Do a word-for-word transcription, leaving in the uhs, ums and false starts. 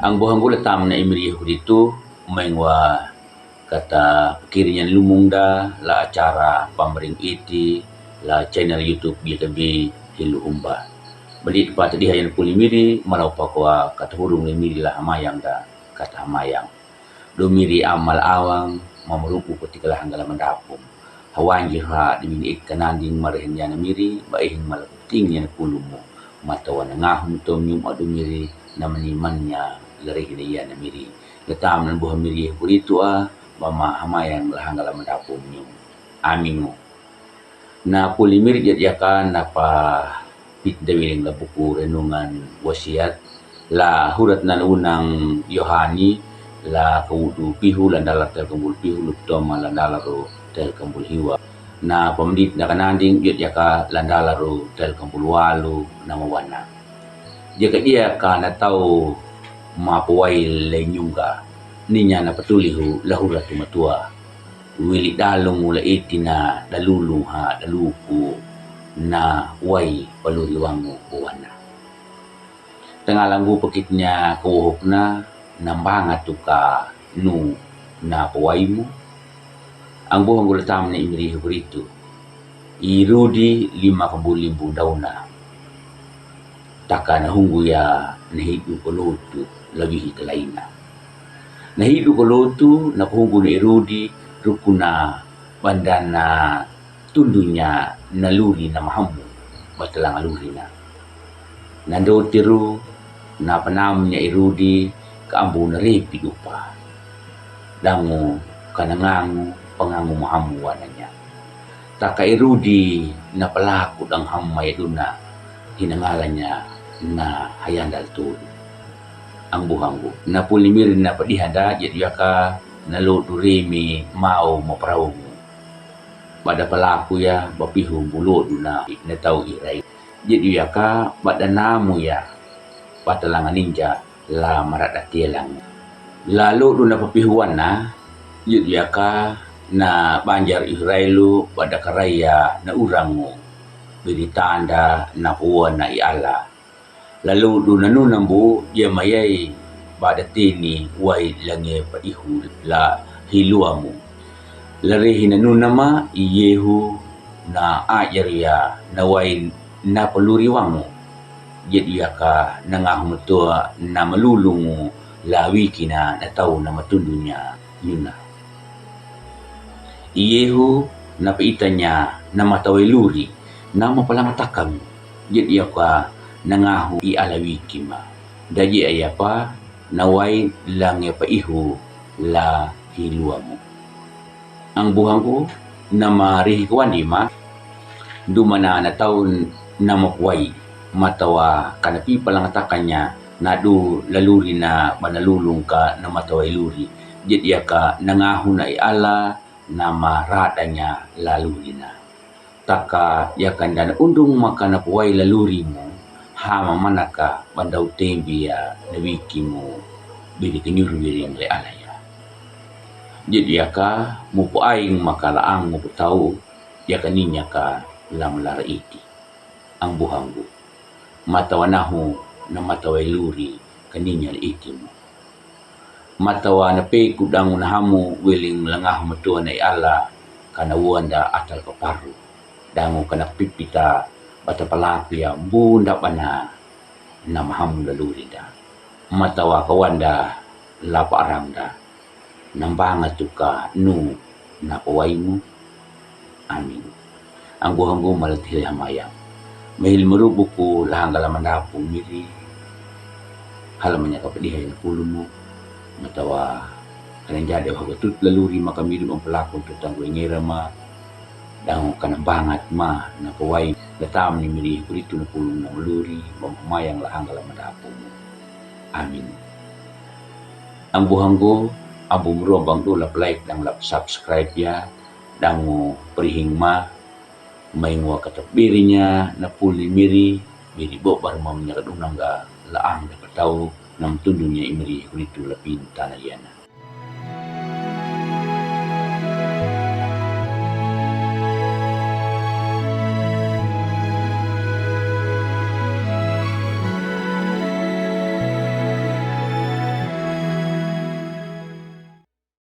Ang buhanggu la tamna imri huritu, mengwa kata pikirin yan lumung da la acara pamring iti la channel YouTube B K B Hilu Humba. Balik pa tadi hayan puli miri, malau pakwa kata hurung ni miri la hamayang da kata hamayang. Do miri amal awang, mamruku petikala hanggala mandapung. Hawan jiha di mini ik kananding marahin yana miri, ba ihing malakuting yana kulumu. Matawa na ngahum tom nyum adu miri, na mani manya larihin yana miri. Letam nan buha miri huritu a, ba ma hamayang la hanggala mandapung nyum. Aminu. Na puli miri jat yaka na pa pit dawiling la buku renungan wasiat, la hurat nan unang Yohani, la kawudu pihu, la dalar tel kambul pihu, lutoma la dalar ru tel kambul hiwa. Na pamdit na kananding jat yaka la dalar ru tel kambul walu na mawana. Jaka dia ka na tau ma pawai le nyungga, ninya na patulihu la hurat tu matua. Wili dalung la iti na dalulung ha daluku na wai paluri wangu buwana. Tengah langgu pakitnya kawuhuk na nambanga tuka nu na pawaimu. Ang buhanggu letam ni imri huritu. Irudi lima kambul limbu dauna. Taka na hungu ya na hidu kolotu lawihi kalaina. Na hidu kolotu na hungu na irudi rukuna bandana tundunya na luri na mahamu batalang luri na. Na dotiru na panamnya irudi ka ambu na repi dupa. Dangu kana ngangu pangangu mahamu wananya. Taka irudi na palaku dang hamma yaduna hinangalanya na hayandal tulu. Ang buhanggu. Na puli miri na padihanda jat yaka na lodu remi mau maparaungu. Pada palaku ya bapihu bulodu na na tau irai. Jat yaka pada namu ya patalangan ninja la marada tielang. Lalu duna papihuan na, jut yaka na banjar Israelu pada karaya na urangu, biri tanda na puan na i Allah. Lalu duna nunambu ya mayai pada tini wai lange padihu la hiluamu. Larihi na nunama i Yehu na ajar ya na wai na paluri wangu. Jat yaka na ngahu matua na malulungu la wikina na tau na matundunya nuna. I Yehu na paitanya na matawai luri na mapalangatakam. Jat yaka na ngahu i ala wikima. Daji ayapa na wai lange paihu la hiluamu. Ang buhangku nama rihi kuan dima, dumana na tau nama kuai, matawa kana pi palangatakanya na du laluri na bana lulung ka nama tawai luri. Jat yaka na ngahu na i Allah nama radanya laluri na. Taka yaka ndana undung maka na puai lalurimu, hama manaka bandau tembi ya na wikimu biri kenyuru wiring le alaya. Jat yaka mupu aing maka laang mupu tau yaka ninyaka lam lara iti. Ang buhanggu. Matawa nahu na matawai luri kaninya le itimu. Matawa na peku dangu na hamu wiling langahu matua na i Allah kana wanda atal kaparu. Dangu kana pipita bata palaku ya bunda bana na mahamu laluri da. Matawa kawanda lapa arang da. Nambanga tuka nu na pawaimu. Amin. Anggu-anggu malatih hamayang. Mahil merubuku lahang kala mandapu miri. Hala manyaka pedih yang pulumu. Matawa kanan jade wahaga tut laluri maka miru ampelaku tutang gue ngerama. Dang kana bangat ma na pawai datam ni miri kuritu na pulung na maluri bam hamayang lahang kala mandapu. Amin. Ambu hanggo, ambu mrua bang do lap like dang lap subscribe ya, dangu perihing ma, maing wa kata birinya na puli miri, biri bobar ma menya kadunang ga laang da patau, nam tundunya imiri kuritu lapin tanah yana.